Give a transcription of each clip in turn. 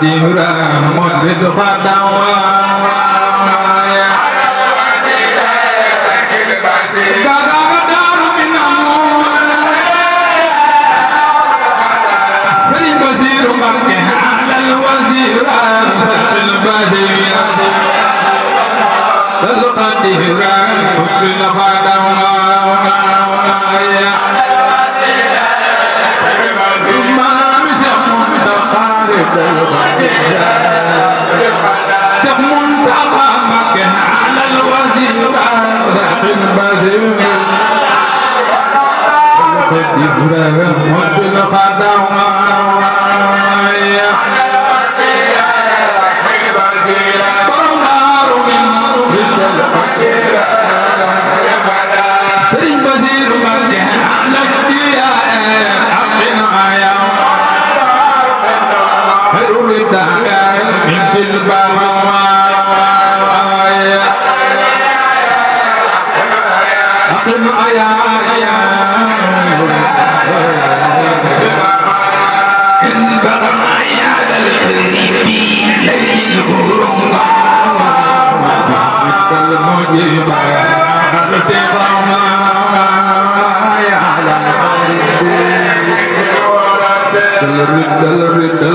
Tira Modrid Fadawa Gadar Minamu Sri Basir Bakke Alal Wazir Al Badiyya Tira Modrid Fadawa Hãy subscribe cho kênh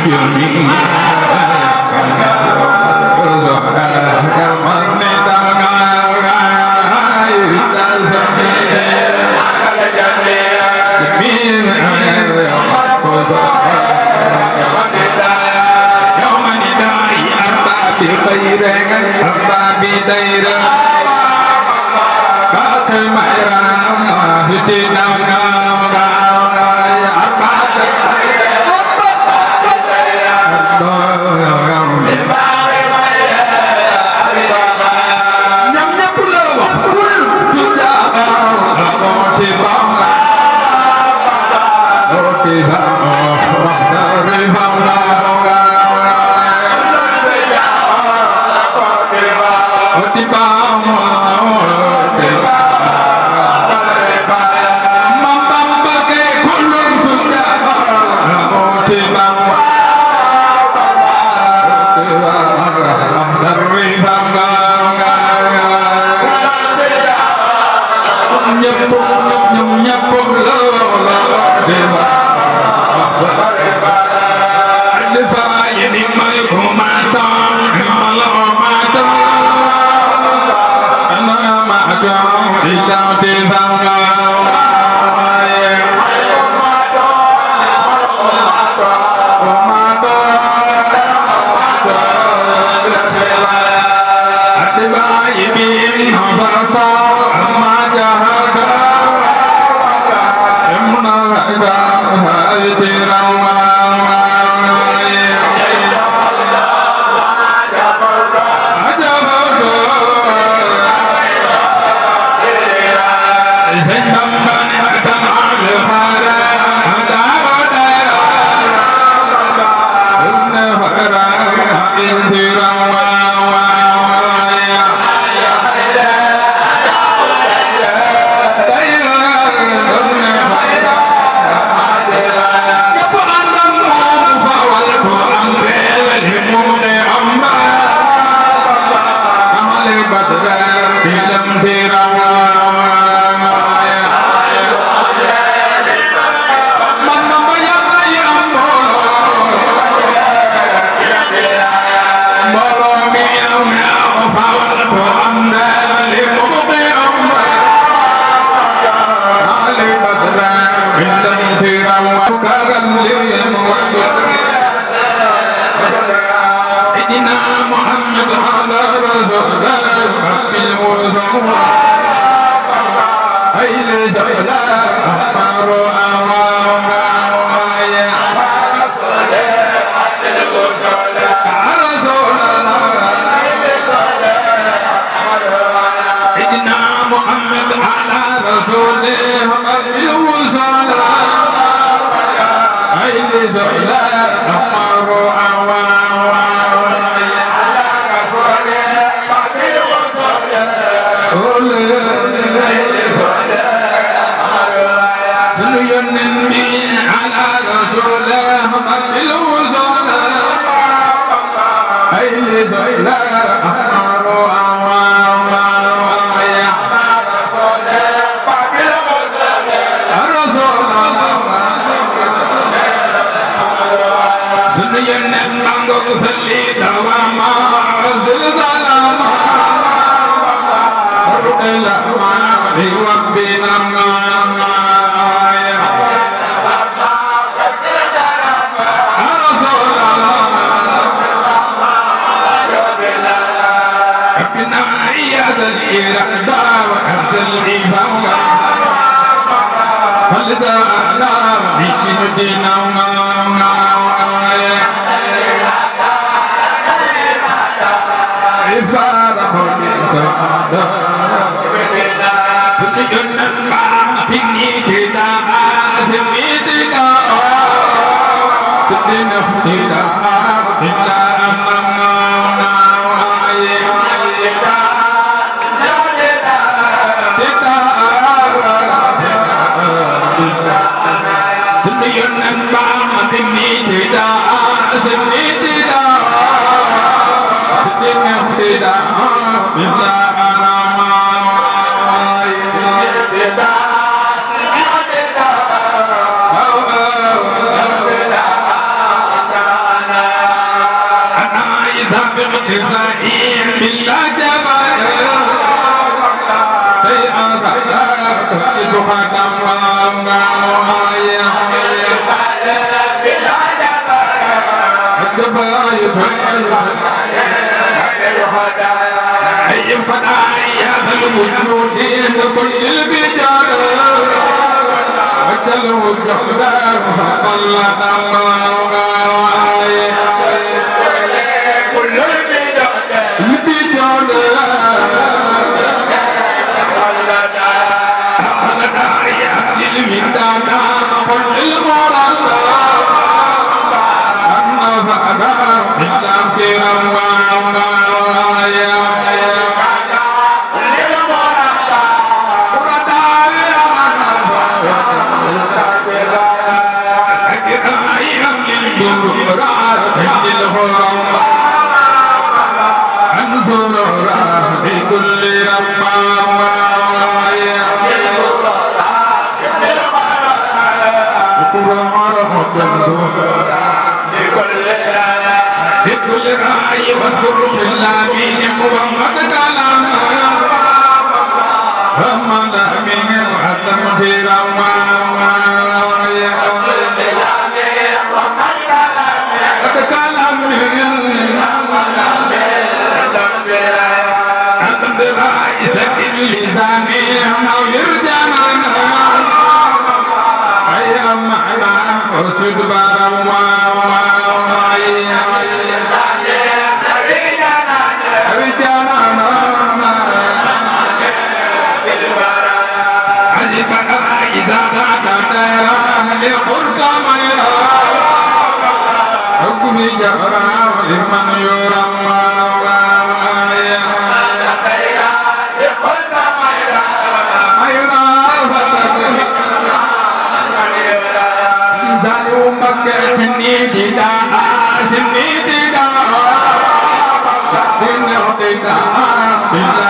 Ghiền Mì Gõ để không bỏ lỡ Bila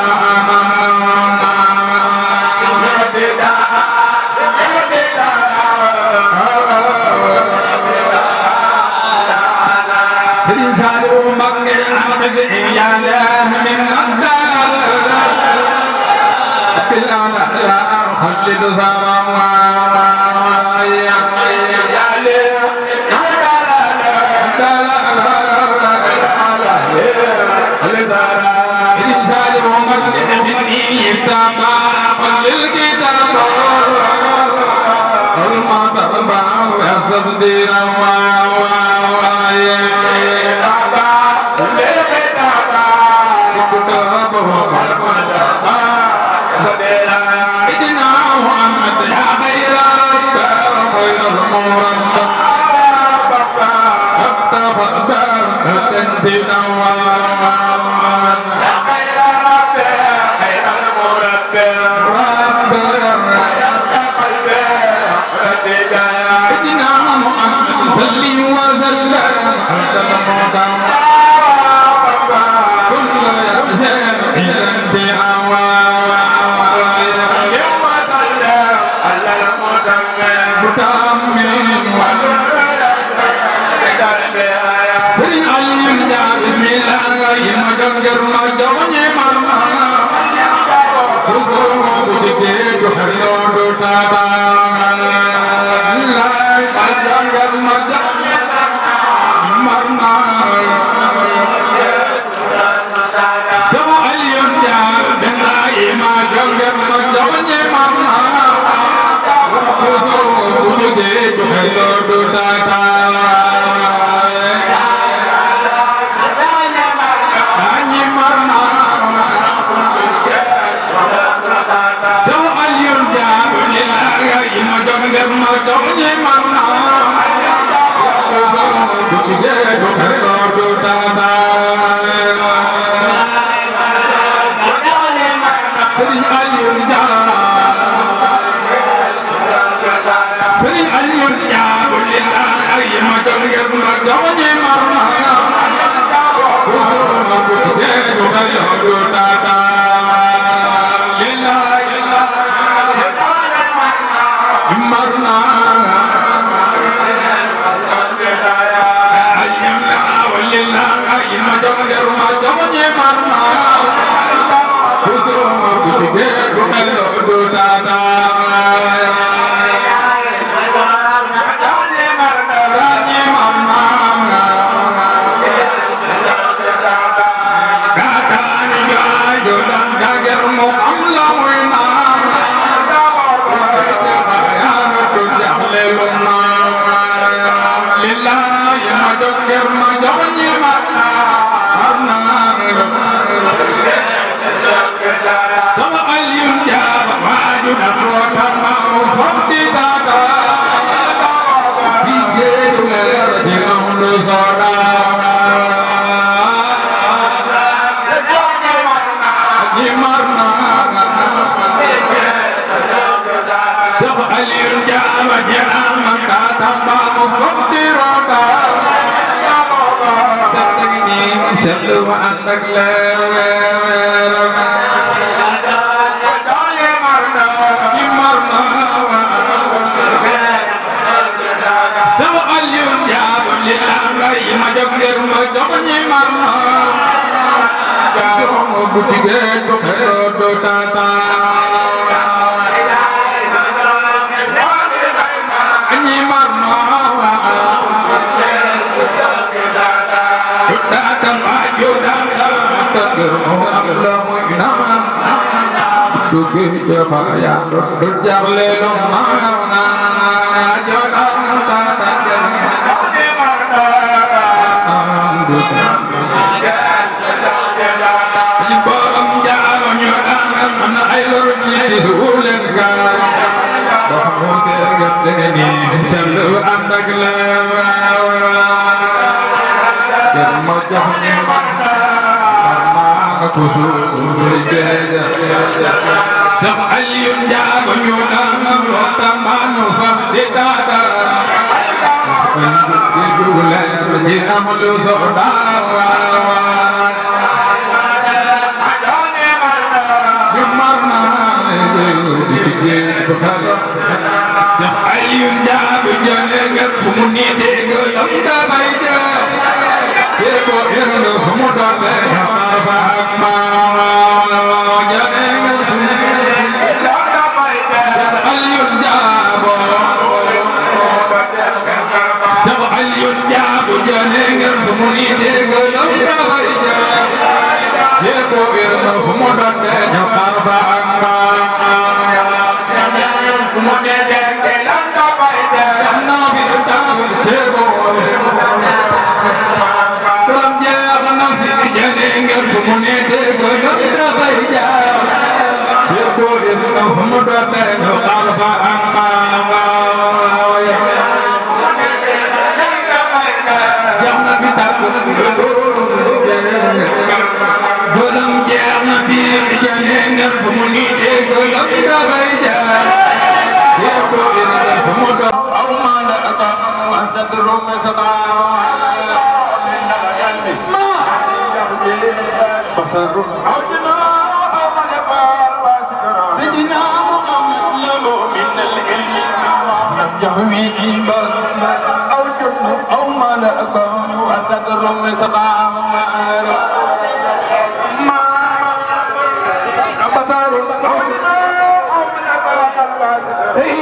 Hey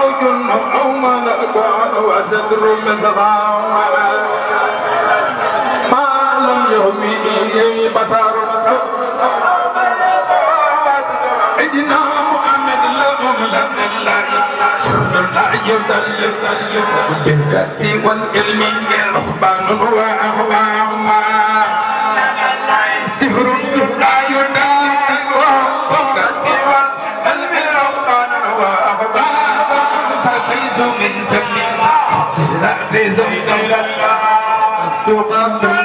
أو جن أو ملك وستر مسخا ما لم يهمي بصر سيدنا محمد لهم لله شهد لا يذل بالكتب والعلم رهبان وأهوام سحر لا يدرك وبكت والعلم رهبان وأهوام تفيز من ذنب لا تزم إلى الله تقبل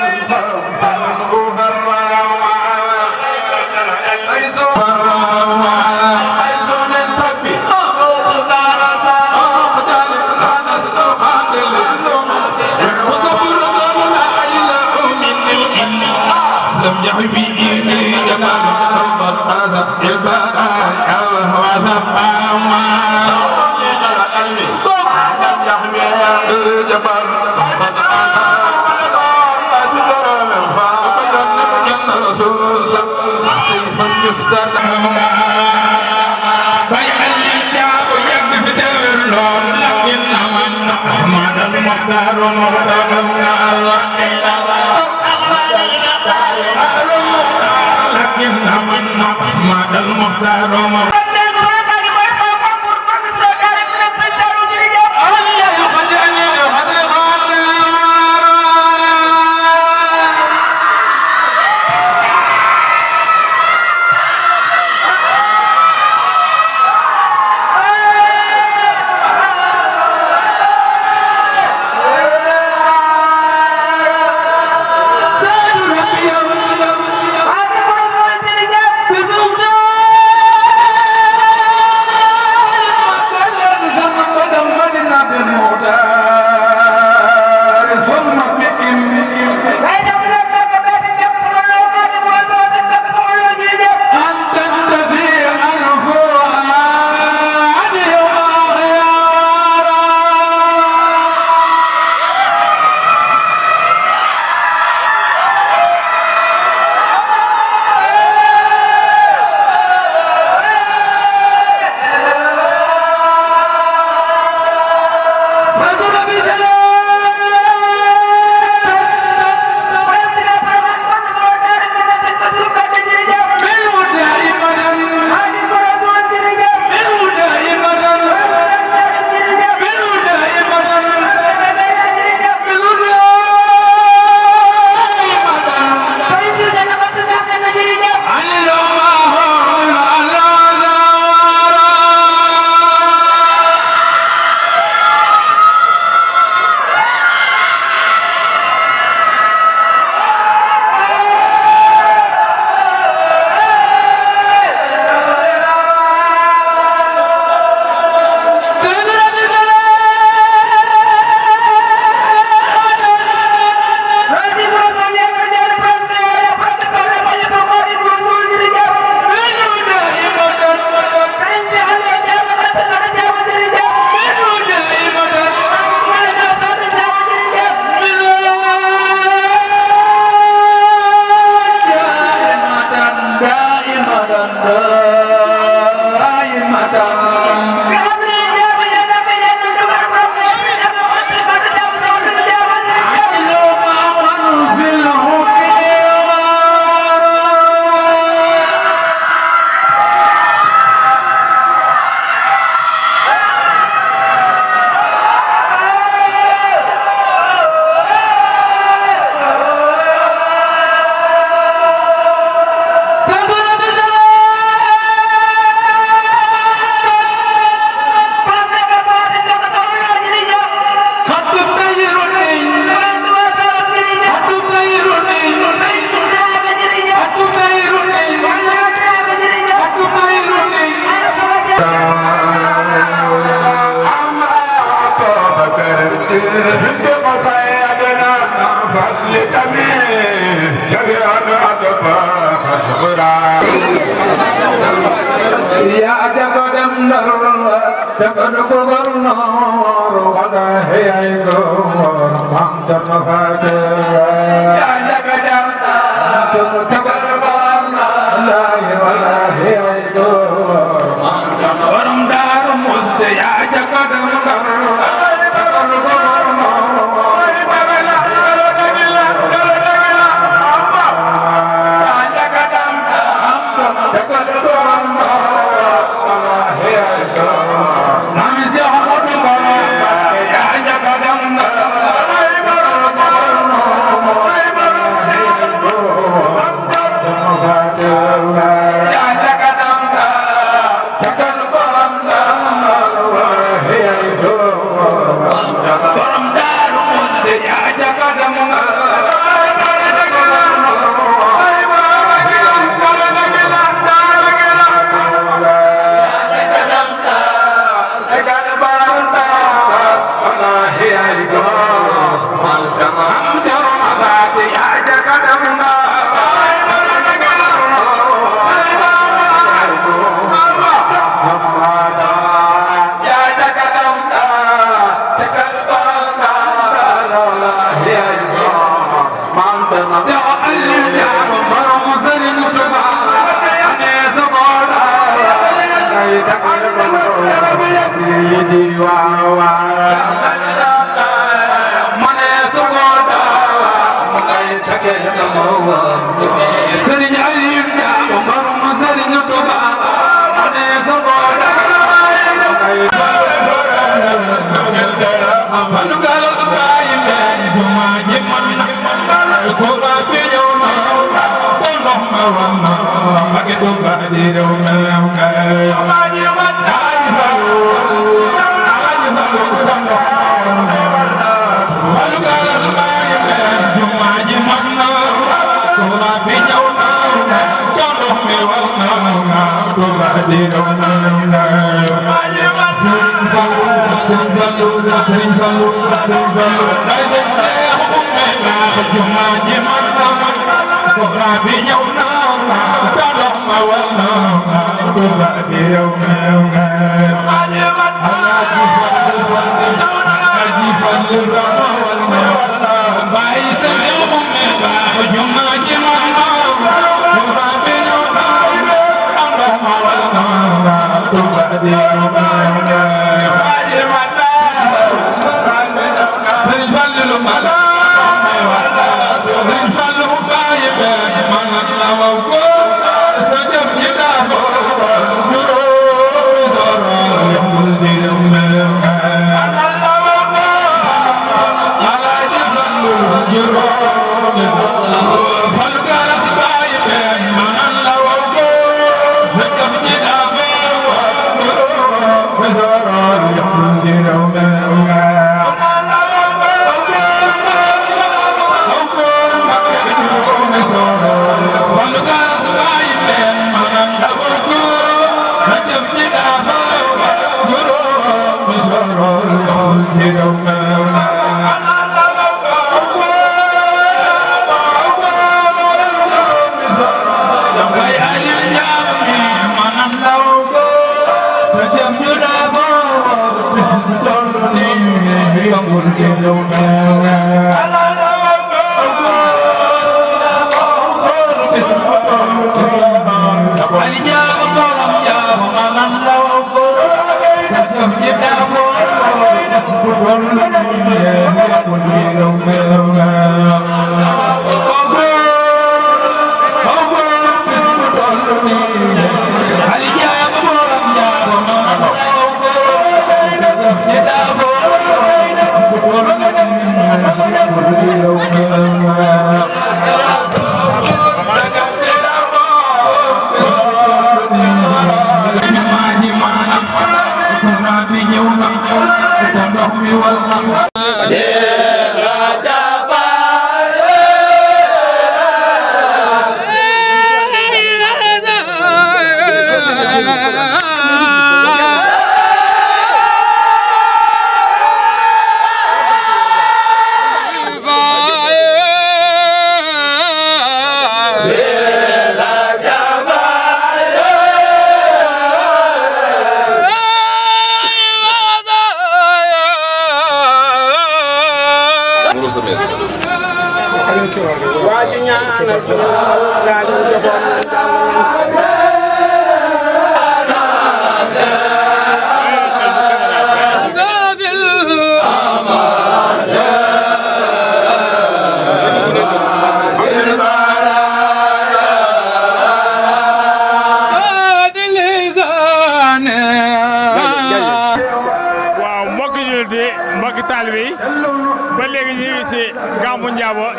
Jagada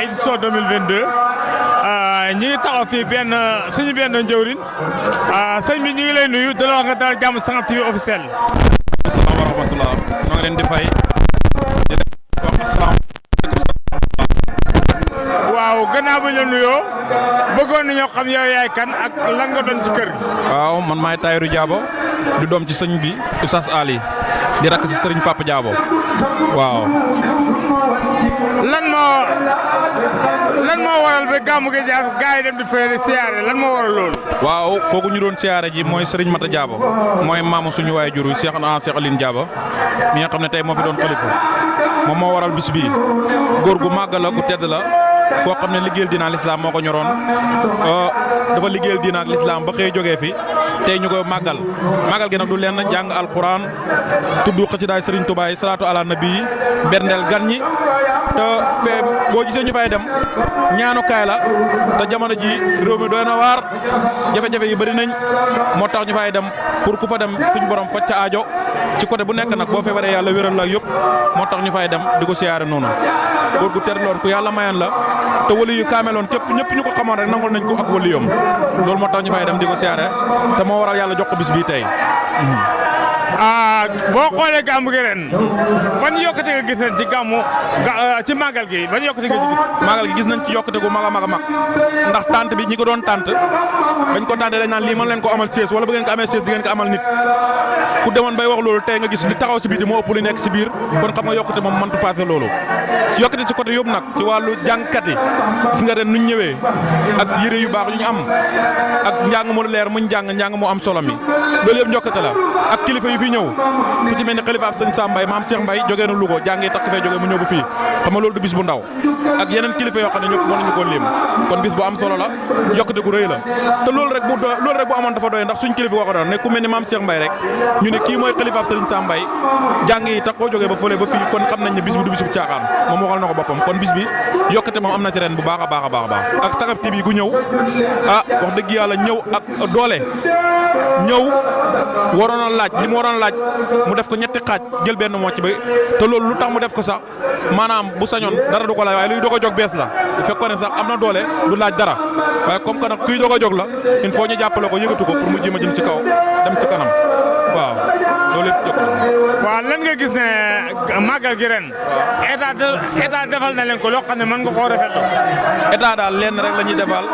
édition 2022 ñi ngi taxaw fii benn suñu benn njëwriñ sëñ bi ñu ngi lay nuyu di la wax nga dalal jàmm Sangam TV officiel. asalaamaaleykum wa rahmatulah maa ngi leen di fay di leen wax asalaamaaleykum. waaw gannaaw bi ñu la nuyoo bëggoon nañoo xam yow yaay kan ak lan nga doon ci kër gi. waaw man maay Tahirou Diabo di doom ci sëñ bi Oustaz Ali di rakk ci sëriñ Papa Diabo waaw. lan moo waral ba gàmmu gi gaa yi dem di fay siyaare lan moo waral loolu. waaw kooku ñu doon siyaare ji mooy Serigne Mata Diabo mooy maamu suñu waay juru Cheikh Aline Diabo mi nga xam ne tey moo fi doon xalifa moom moo waral bis bii góor gu màgg la gu tedd la koo xam ne liggéeyal diina ak lislaam moo ko ñoroon dafa liggéeyal diina ak lislaam ba xëy jógee fi tey ñu koy màggal gi nag du leen jàng alquran tudd xasidaay Serigne Touba salaatu ala nabi berndeel gan ñi te fee boo gisee ñu fay dem ñaanukaay la te jamono ji réew mi doy na waar jafe-jafe yi bëri nañ moo tax ñu fay dem pour ku fa dem suñu borom faj ca aajo ci côté bu nekk nag boo feebaree yàlla wéral la yëpp moo tax ñu fay dem di ko siyaare noonu góor gu terloon ku yàlla mayoon la te wali yu kaameloon képp ñëpp ñu ko xamoon rek nangul nañ ko ak wali yoom loolu moo tax ñu fay dem di ko siyaare te moo waral yàlla jox ko bis bii tey. boo xoolee gàmmu gi ren ban yokkute nga gis ren ci gàmmu ci màggal gi ban yokkute nga ci gis. màggal gi gis nañ ci yokkute gu mag a mag a mag ndax tante bi ñi ko doon tante bañ ko tante dañ naan lii mën leen ko amal siège wala bu ngeen ko amee siège di ngeen ko amal nit ku demoon bay wax loolu tey nga gis li taxaw si biti moo ëpp li nekk si biir kon xam nga yokkute moom mëntu passé loolu yokkute si côté yëpp nag si wàllu jàngkat yi gis nga ren nuñ ñëwee ak yére yu baax yu ñu am ak njàng mu leer muñ njàng mu am solo mi loolu yëpp njokkate la ak kilifa yu fi ñëw ku ci mel ni xalifa sëñ Sam Mbaye maam Cheikh Mbaye jógee na Louga jàngee takk fee jógee mu ñëw bu fii xam nga loolu du bis bu ndaw ak yeneen kilifa yoo xam ne ñëpp mënuñu koo lim kon bis bu am solo la yokkute gu rëy la te loolu rek bu amoon dafa doy ndax suñ kilifa woo ko doon ne ku mel ni maam Cheikh Mbaye rek ñu ne kii mooy xalifa sëñ Sam Mbaye jàng yi tax koo jógee ba fële ba fii kon xam nañ ne bis bi du bis bu caaxaan moom waxal na ko boppam kon bis bi yokkute moom am na ci ren bu baax a baax a baax a baax ak Sagab TV gu ñëw wax dëgg yàlla ñëw ak doole ñëw waroon a laaj li mu waroon laaj mu def ko ñetti xaaj jël benn moo ci ba te loolu lu tax mu def ko sax maanaam bu sañoon dara du ko laaj waaye luy doog a jóg bees la bu fekkoon ne sax am na doole du laaj dara waaye comme que nag kuy doog a jóg la il faut ñu jàppale ko yëgatu ko pour mu jéem a jëm ci kaw dem ci kanam waaw loolu yëpp jokk waaw lan nga gis ne màggal gi ren état defal na leen ko loo xam ne mën nga koo rafetlu. état daal lenn rek la ñuy defal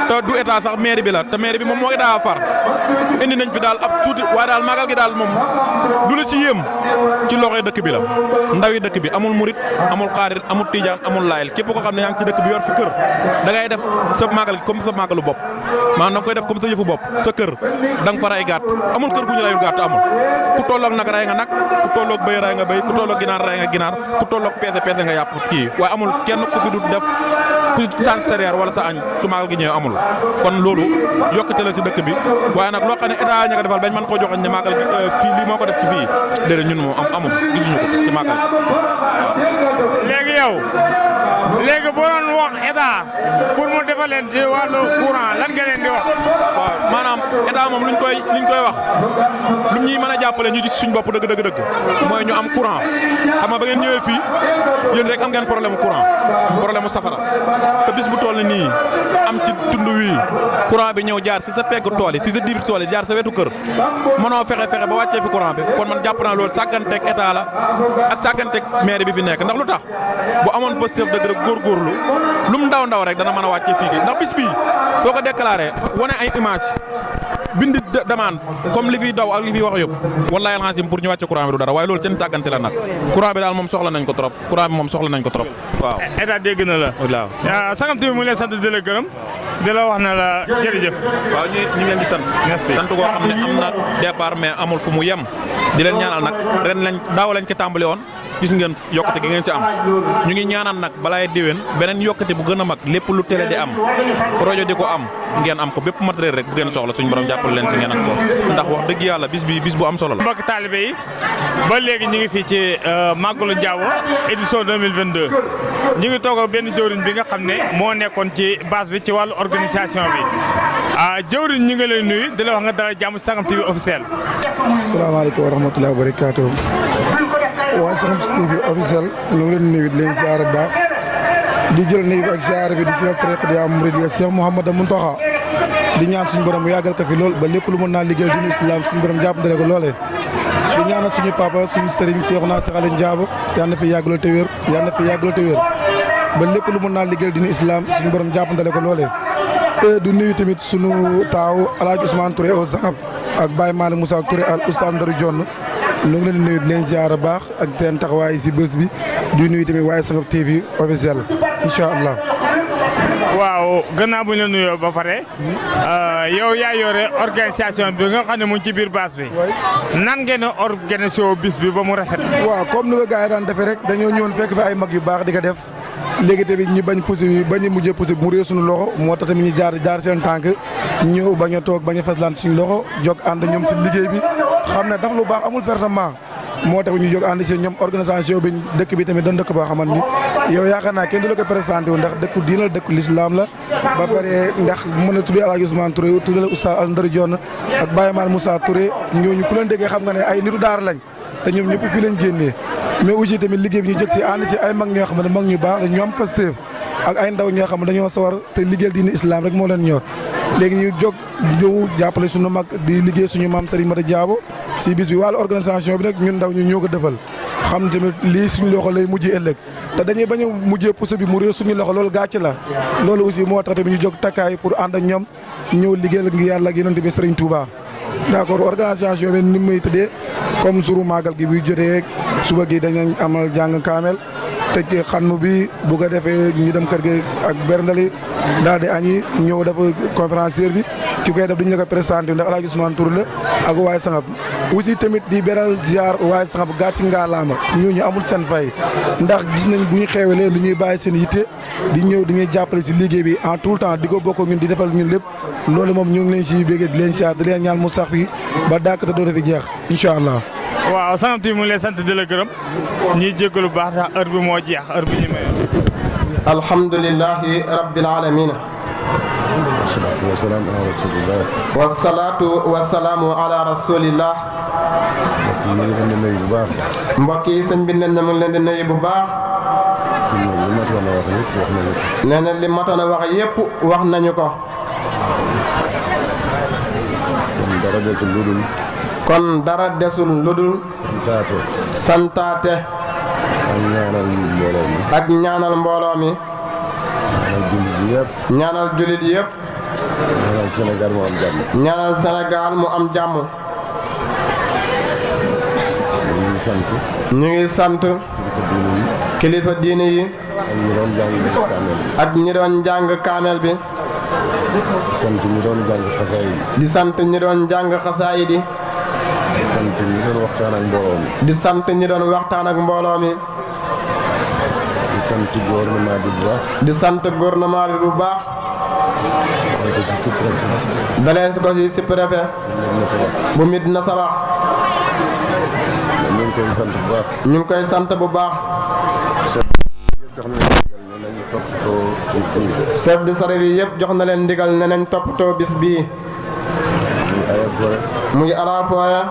te du état sax mairie bi la te mairie bi moom moo état far indi nañ fi daal ab tuuti waaye daal màggal gi daal moom lu la ci yéem ci loxoy dëkk bi la ndawi dëkk bi amul murit amul xaarit amul tijaan amul laayel képp ko xam ne yaa ngi ci dëkk bi yor fi kër da ngay def sa màggal gi comme sa màggalu bopp maanaam da nga koy def comme sa yëfu bopp sa kër da nga fa ray gàtt amul kër gu ñu rayul gàtt amul ku tolloog nag ray nga nag ku tolloog bëy ray nga bëy ku tolloog ginaar ray nga ginaar ku tolloog peese nga yàpp kii waaye amul kenn ku fi du def ku sant céréale wala sa añ su màggal gi ñëw amul kon loolu yokkute la si dëkk bi waaye nag loo xam ne état ña ko defal bañ mën koo joxañ ne màggal gi fii lii moo ko def ci fii déedéet ñun moom amul gisuñu ko ci màggal léegi yow léegi boo doon wax état pour mu defal leen ci wàllu courant lan nga leen di wax. waaw maanaam état moom luñ koy wax lu ñuy mën a jàppale ñu gis suñ bopp dëgg mooy ñu am courant xam nga ba ngeen ñëwee fii yéen rek am ngeen problème mu courant problème mu safara te bis bu toll nii am ci tund wii courant bi ñëw jaar si sa pegg tool yi si sa dibir tool yi jaar sa wetu kër mënoo fexe ba wàccee fi courant bi kon man jàpp naa loolu sàgganteeg état la ak sàgganteeg maire bi fi nekk ndax lu tax bu amoon positif dëgg rek góorgóorlu lu mu ndaw rek dana mën a wàccee fii gi ndax bis bii soo ko déclaré wane ay image bind demande comme li fiy daw ak li fiy wax yëpp wallahi alxasim pour ñu wàcce courant bi du dara waaye loolu seen tàggante la nag courant bi daal moom soxla nañ ko trop waaw état dégg na la waaw Sagam TV mu ngi lay sant di la gërëm di la wax na la jërëjëf waaw ñu ngi leen di sant merci sant koo xam ne am na départ mais amul fu mu yem di leen ñaanal nag ren daaw lañ ko tàmbali woon gis ngeen yokkate gi ngeen ci am ñu ngi ñaanal nag balaay déwén beneen yokkate bu gën a mag lépp lu télé di am rajo di ko am ngeen am ko bépp matériel rek bu ngeen soxla suñu borom jàppale leen si ngeen am ko ndax wax dëgg yàlla bis bu am solo la. mbokk taalibe yi ba léegi ñu ngi fii ci Màggalu Ndiawo édition 2022 ñu ngi toog ak benn jëwriñ bi nga xam ne moo nekkoon ci base bi ci wàllu organisation bi jëwriñ ñu ngi lay nuyu di la wax nga dalal jàmm Sagam TV officiel. salaamaaleykum wa rahmatulah wa barakaatuh. waa Sagam TV officiel ñu ngi leen nuyu di leen ziar bu baax di jël nuyu bi ak ziar bi di jël tariqa di am murid Cheikh Mouhamadou Mountakha di ñaan suñu borom mu yàggal ko fi lool ba lépp lu mën naa liggéeyal diine islam suñu borom jàppandale ko loolee. di ñaanal suñu papa suñu sëriñ Cheikhouna Cheikh Aliou Ndiabo yal na fi yàggaloo te wér ba lépp lu mën naa liggéeyal diine islam suñu borom jàppandale ko loolee. te du nuyu tamit suñu taaw El Hadj Ousmane Touré au Sagam ak Baye Malick Moussa Touré al Oustaz Ndaru Jonn ñu ngi leen di nuyu di leen ziar bu baax ak seen taxawaay si bés bi di nuyu tamit waaye Sagam TV officiel incha allah. waaw gannaaw bu ñu la nuyoo ba pare yow yaa yore organisation bi nga xam ne mu ngi ci biir base bi nan ngeen a organisé bis bi ba mu rafet. waaw comme ni ko gars yi daan defee rek dañoo ñëwoon fekk fi ay mag yu baax di ko def léegi tamit ñu bañ pousse bi bañ a mujjee pousse bi mu réer suñu loxo moo tax tamit ñu jaar seen tànk ñëw bañ a toog bañ a faslaan suñu loxo jóg ànd ñoom si liggéey bi xam ne daf lu baax amul pertement moo tax ñu jóg ànd si ñoom organisation bi dëkk bi tamit doon dëkk boo xamante ni yow yaakaar naa kenn du la ko présenté wu ndax dëkku diina la dëkku lislaam la ba pare ndax mën a tuddee El Hadj Ousmane Touré tuddee la Oustaz Aldara Dione ak Baye Mal Moussa Touré ñooñu ku leen déggee xam nga ne ay nitu daara lañ te ñoom ñëpp fii lañ génnee mais aussi tamit liggéey bi ñu jóg si ànd si ay mag ñoo xam ne mag ñu baax la ñu am Pastef ak ay ndaw ñoo xam ne dañoo sawar te liggéeyal diine islam rek moo leen ñor léegi ñu jóg ñëw jàppale suñu mag di liggéey suñu maam Serigne Mata Diabo si bis bi wàllu organisation bi nag ñun ndaw ñu ñoo ko defal xam tamit lii suñu loxo lay mujjee ëllëg te dañuy bañ a mujjee pousse bi mu réer suñu loxo loolu gàcc la loolu aussi moo tax tamit ñu jóg takkaay pour ànd ak ñoom ñëw liggéeyal ngir yàlla ak yonent bi Serigne Touba. d'accord organisation bi ni muy tëddee comme jouru màggal gi buy jotee suba gi dañu amal jàng kaamel tëj xanmu bi bu ko defee ñu dem kër gi ak berndali daal di añi ñëw dafa conférencier bi ki koy def duñu la ko présenté ndax El Hadj Ousmane Touré la ak waaye sangab aussi tamit di beral ziar waaye sangab gàcc ngaalaama ñooñu amul seen fay ndax gis nañ bu ñu xewelee lu ñuy bàyyi seen yitte di ñëw di ñuy jàppale si liggéey bi en tout le temps di ko bokk ñun di defal ñun lépp loolu moom ñu ngi leen si bégee di leen siyaar di leen ñaan mu sax fi ba dàkk te doo fi jeex incha allah. waaw sant yi mu ngi lay sant di la gërëm ñiy jéggalu baax tax heure bi moo jeex heure bi ñu may. alhamdulillahi rabbil alamin wasalaatu wasalaamu ala rasulillah mbokk yi sëñ bi ne na mu ngi leen di nuyu bu baax nee na li matoon a wax yépp wax nañu ko kon dara desul ludul santaate ak ñaanal mbooloo mi ñaanal jullit yépp ñaanal Sénégal mu am jàmm ñu ngi sant kilifa diine yi ak ñi doon jàng kaamel bi di sant ñi doon jàng xasaayid yi di sant ñi doon waxtaan ak mbooloo mi di sant gouvernement bi bu baax dalee ko ci si préfet bu Médina Sabakh ñu ngi koy sant bu baax chef de service yi yëpp jox na leen ndigal ne nañ toppatoo bis bii muy à la fois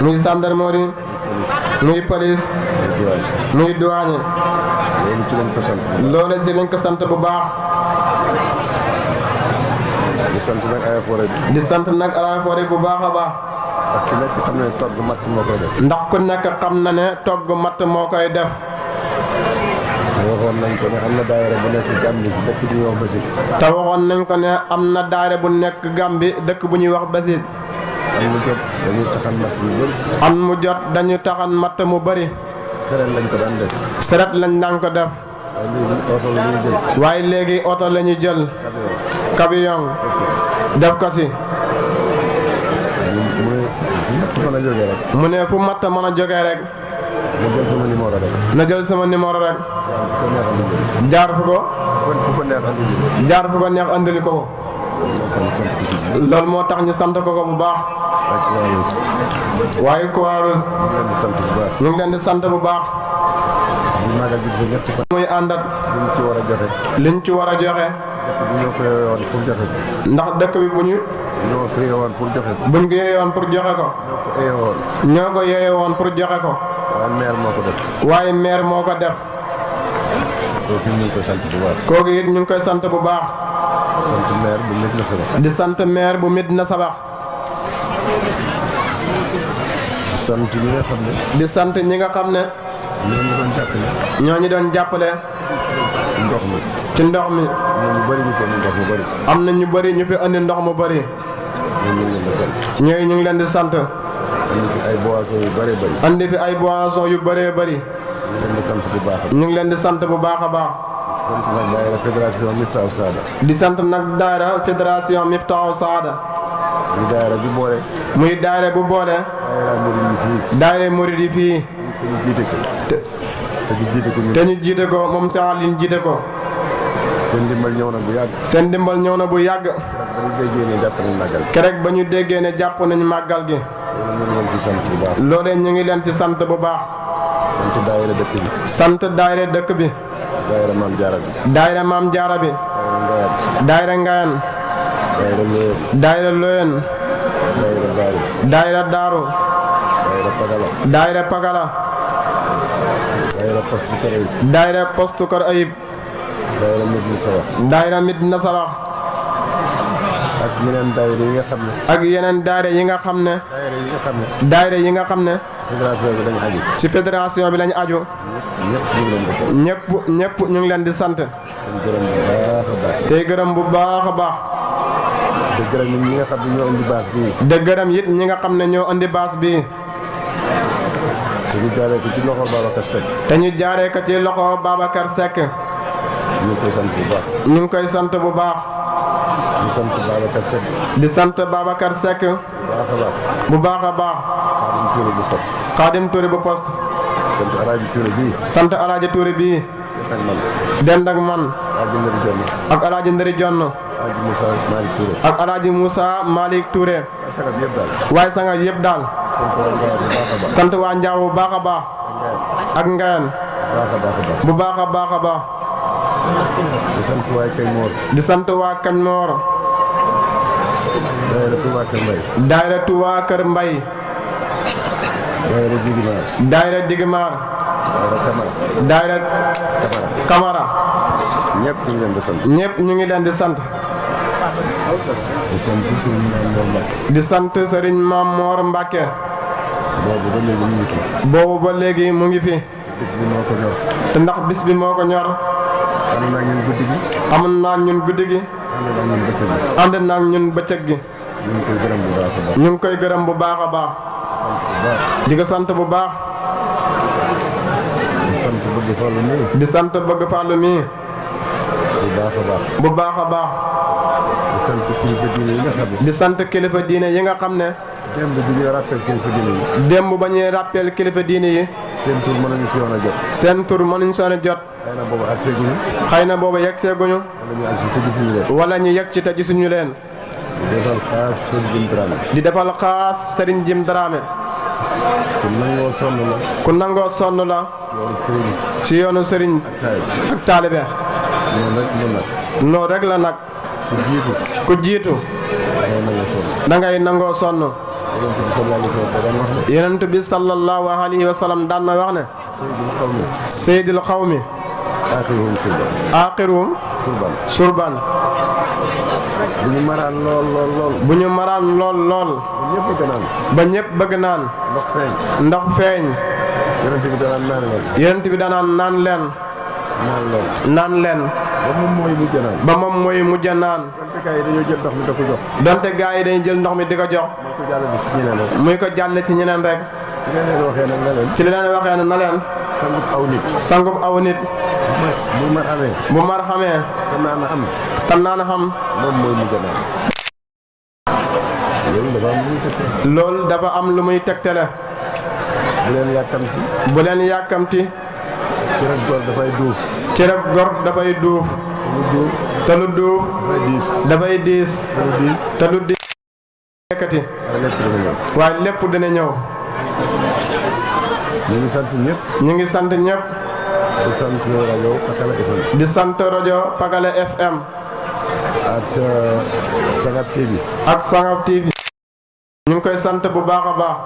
muy gendarmerie muy police muy douane loolu si lañ ko sant bu baax di sant nag à la fois bu baax a baax ndax ku nekk xam na ne togg matt moo koy def waxoon nañ ko ne am na daayira bu nekk Gàmbi dëkk bu ñuy wax Basit. te waxoon nañ ko ne am na daayira bu nekk Gàmbi dëkk bu ñuy wax Basit. am mu jot dañuy taxan matt yu bëri. am mu jot dañu taxan matt mu bëri. seret lañ ko daan def. seret lañ daan ko def. waaye léegi oto la ñuy jël. camion def ko si. mu ne fu matt mën a jógee rek. na jël sama numéro rek. jaar fu ko. jaar fu ko neex andil ko. loolu moo tax ñu sant ko bu baax. waaye Croix-Rouge ñu ngi leen di sant bu baax. muy àndat. liñ ci war a joxe. ndax dëkk bi bu ñu. buñ ko yeewoon pour joxe ko. ñoo ko yeewoon pour joxe ko. waaye maire moo ko def. kooku it ñu ngi koy sant bu baax. di sant maire bu Médina Sabakh. di sant ñi nga xam ne. ñoo ñu doon jàppale. ci ndox mi. am na ñu bëri ñu fi andi ndox mu bëri. ñooyu ñu ngi leen di sant. andi fi ay boissons yu bëree bëri. ñu ngi leen di sant bu baax a baax. di sant nag daayira fédération Miftahoul Saada. muy daayira bu boole. daayira murid yi fii. te ñu jiite ko moom Cheikh Aline jiite ko. seen ndimbal ñëw na bu yàgg. seen ndimbal ñëw na bu yàgg. ba ñu déggee ne jàpp nañ màggal gi. keroog ba ñu déggee ne jàpp nañ màggal gi. loolee ñu ngi leen ci sant bu baax. sant daayira dëkk bi. sant daayira dëkk bi. daayira maam jaara bi. daayira maam jaara bi. daayira Ngayan. daayira Loyen. daayira Daaru. daayira Pagala. daayira Postu Kër Ayib. daayira Medina Sabax. ak yeneen daayira yi nga xam ne. ak yeneen daayira yi nga xam ne. daayira yi nga xam ne. ci fédération bi lañu aju. ñëpp ñu ngi leen di sant. tey gërëm bu baax a baax. te gërëm ñi nga xam ne ñoo indi baas bii. de gërëm it ñi nga xam ne ñoo indi baas bii. te ñu jaaree ko ci loxo Babacar Seck. te ñu jaaree ko ci loxo Babacar Seck. ñu ngi koy sant bu baax. ñu ngi koy sant bu baax. di sant Babacar Seck. di sant Babacar Seck. bu baax a baax. Xaadim Touré bu poste. sant Alaaji Touré bii. sant Alaaji Touré bii. dend ak man. ak Alaaji Ndëri Jonn. ak Alaaji Moussa Malick Touré. waaye sanga yëpp daal. sant waa Njaaw bu baax a baax. ak Ngayan. bu baax a baax a baax. di sant waa Kañ Moor. di sant waa Kañ Moor. daayira Touba Kër Mbay. daayira Touba Kër Mbay. daayira Digmaar. daayira Digmaar. daayira Kamara. ñëpp ñu ngi leen di sant. ñëpp ñu ngi leen di sant. di sant Serigne Maam Moor Mbàkke. boobu ba léegi mu ngi fi. te ndax bis bi moo ko ñor. amoon naa ñun guddi gi. ànd naa ñun bëccëg gi. ñu ngi koy gërëm bu baax a baax. di ko sant bu baax. di sant bëgg fàllu mii. bu baax a baax. di sant kilifa diine yi nga xam ne. démb bi ñuy rappel kilifa diine yi. démb ba ñuy rappel kilifa diine yi. seen tur mënuñu si yoon a jot. seen tur mënuñu si yoon a jot. xëy na boobu ak seeguñu. xëy na boobu yegg seeguñu. wala ñu wala ñu yegg ak si te gisuñu leen. ci te gisuñu leen. di defal xaas Serigne Jim Dramé. di defal xaas Serigne Jim Dramé. ku nangoo sonn la. ku nangoo sonn la. yoonu Serigne. ci yoonu Serigne. ak taalibe. noonu rek la nag. ku jiitu. da ngay nangoo sonn. yonent bi sallallahu alayhi wa sallam daan na wax ne. seydil xawmi. aaxiruhum surban. bu ñu maraan lool lool lool. bu ñu maraan lool lool. ba ñëpp bëgg naan. ndox feeñ. yonent bi danaan naan leen. naan leen. ba moom mooy mujj naan. donte gaa yi dañuy jël ndox mi di ko jox. muy ko jàll ci ñeneen rek. ci li leen waxee ne na leen. sangub aw nit. bu mar xamee. te naan xam. loolu dafa am lu muy tegtale. bu leen yàkkamti. cërëb gor dafay duuf. cërëb gor dafay duuf. te lu duuf. dafay diis. te lu diis. nekkati. waaye lépp dina ñëw. ñu ngi sant ñëpp. ñu ngi sant ñëpp. di sant rajo Pakala FM. di sant rajo Pakala FM. ak Sangab TV. ak Sangab TV. ñu ngi koy sant bu baax a baax.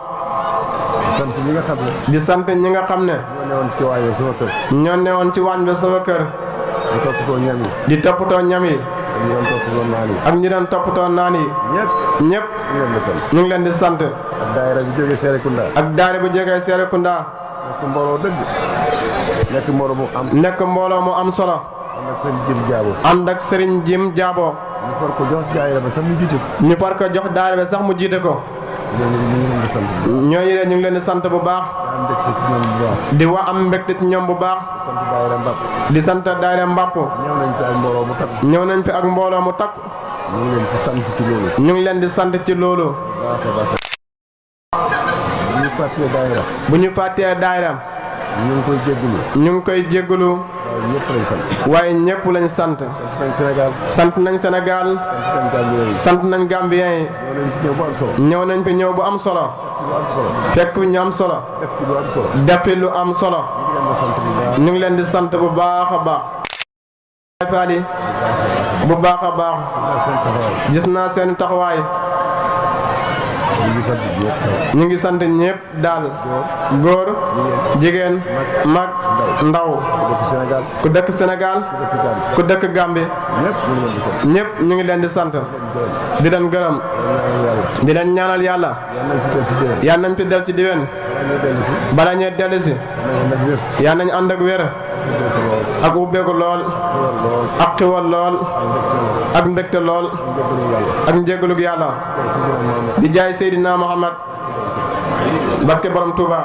di sant ñi nga xam ne. di sant ñi nga xam ne. ñoo newoon ci waañ bi sama kër. ñoo newoon ci waañ bi sama kër. di toppatoo ñam yi. di toppatoo ñam yi. ak ñi doon toppatoo naan yi. ak ñi doon toppatoo naan yi. ñëpp. ñu ngi leen di sant. ñu ngi leen di sant. ak daayira bu jógee Serekunda. ak daayira bu jógee Serekunda. nekk mbooloo dëgg. nekk mbooloo mu am. nekk mbooloo mu am solo. ànd ak Serigne Jim Jaabo. ànd ak Serigne Jim Jaabo. ñu far ko jox daayira ba sax mu jiite ko. ñu far ko jox daayira ba sax mu jiite ko. ñooñu de ñu ngi leen di sant bu baax. di wa am mbégte ci ñoom bu baax. di sant daayira Mbapp. ñëw nañ fi ak mbooloo mu takk. ñu ngi leen di sant ci loolu. bu ñu fàttee daayira. bu ñu fàttee daayira. ñu ngi koy jéggalu. ñu ngi koy jéggalu. waaye ñëpp lañ sant. waaye ñëpp lañ sant. sant nañ Sénégal. sant nañ Gambien yi. ñëw nañ fi ñëw bu am solo. fekk ñu am solo. def fi lu am solo. ñu ngi leen di sant bu baax a baax. Faali bu baax a baax. gis naa seen taxawaay. ñu ngi sant ñëpp daal. góor jigéen mag ndaw. ku dëkk Sénégal ku dëkk Gambie. ñëpp ñu ngi leen di sant. di leen gërëm. di leen ñaanal yàlla. yal nañ fi del ci diwen. bala ñuy dellu si. yal nañ ànd ak wér. ak ubbeeku lool. ak xiwal lool. ak mbégte lool. ak njéggalug yàlla. di jaay Seydina Muhammad barke borom Touba.